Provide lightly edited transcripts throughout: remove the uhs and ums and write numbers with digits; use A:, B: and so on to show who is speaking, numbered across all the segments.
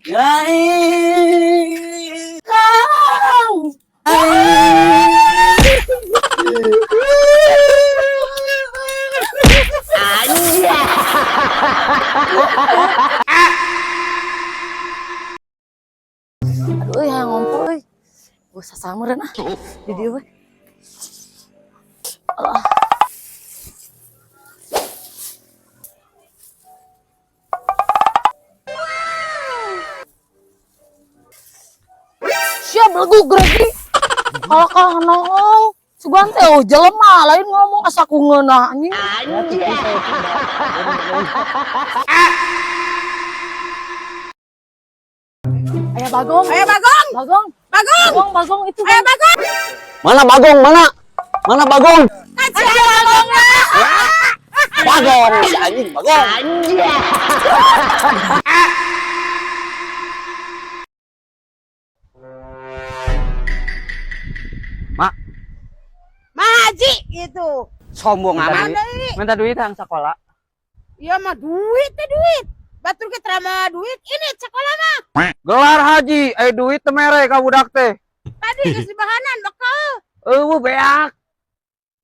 A: Ya. Kau.
B: Aduh, euy, hayang ngompol euy. Gua sasameureun ah. Di dieu we. Alah. Siap belegug Gregi. Kalah-kalah noong. Sugan teh oh jelema lain ngomong asa ku ngeunah anjing. Aya Bagong.
C: Aya Bagong.
B: Bagong.
C: Bagong.
B: Bagong, Bagong itu.
C: Aya Bagong.
A: Mana Bagong? Mana? Mana Bagong?
C: Kaca Bagong.
A: Bagong, si anjing Bagong. Mak,
C: Mahaji gitu.
A: Sombong amat.
C: Ada.
A: Minta duit hang sekolah.
C: Ya mah duit teh duit. Batur ke terama duit ini sekolah mah.
A: Gelar haji, duit teu mere ka budak teh.
C: Tadi geus dibahanan bekal.
A: Eueuh beak.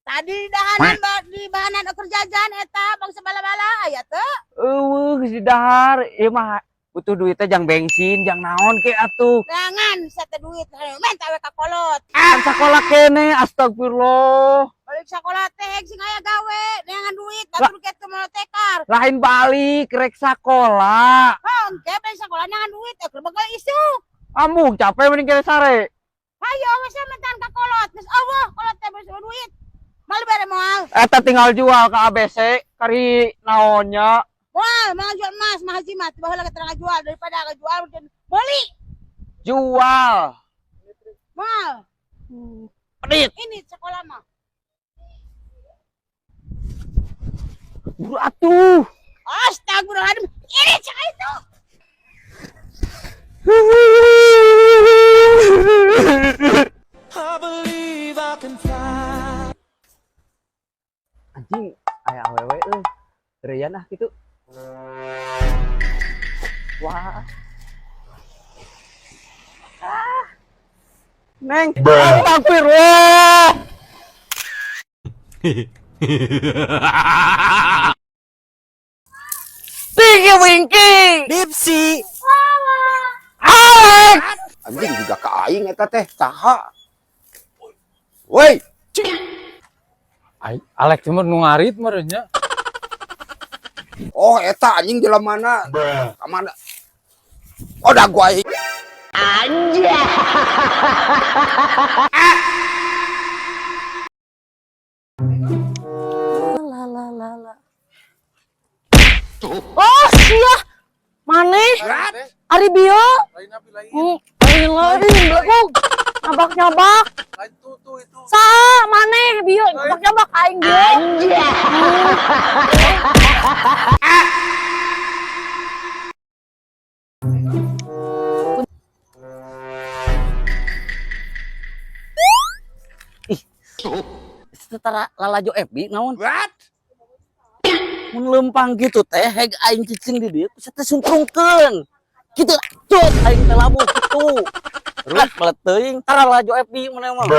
C: Tadi dahanan di bahanan ukur jajan eta bangsa bala-bala aya teu.
A: Eueuh geus didahar. Ieu mah butuh duit teh jang bensin, jang naon ke atuh.
C: Jangan sate duit minta we ka kolot.
A: Kan sakola kene, astagfirullah.
C: Balik sekolah teh sing aya gawe, neangan duit batur ke teu moal tekar.
A: Lain balik rek sakola.
C: Hong, ke balik sekolah neangan duit keur begal isuk.
A: Amung capek mending kene sare.
C: Hayo we mentan ka kolot. Geus eueuh kolot teh beus duit. Mal bere moal.
A: Eta tinggal jual ke ABC kari naonnya.
C: Moal, moal jual emas, mah haji mah baheula ge terang jual daripada jual dan beli.
A: Jual.
C: Moal.
A: Pedit.
C: Ini sekolah mah.
A: Buru atuh.
C: Astagfirullahaladzim. Ini cek itu.
A: Anjing, aya awewe euy. Reuyan ah kitu. Wah. Ah. Neng, astagfirullah. Tinggi Wingky.
D: Dipsi.
A: Alek.
D: Anjing juga ka aing eta teh saha? Woi,
E: Ai, Alek cuma nu ngarit meureun nya.
D: Oh eta anjing jelema mana? Ka mana? Oh da gua aing.
B: La la la la. Oh, sia. Maneh? Ari bieu? Lain lain belegug. Nyabak-nyabak.
F: Lain tuh tuh itu.
B: Saha maneh bieu nyabak-nyabak aing bieu.
A: Setara lalajo FB naon?
D: What?
A: Mun lempang gitu teh heg aing cicing di dieu teh sumprungkeun. Kitu cut aing teh labuh kitu. Terus belet teuing tara lalajo FB mun mah.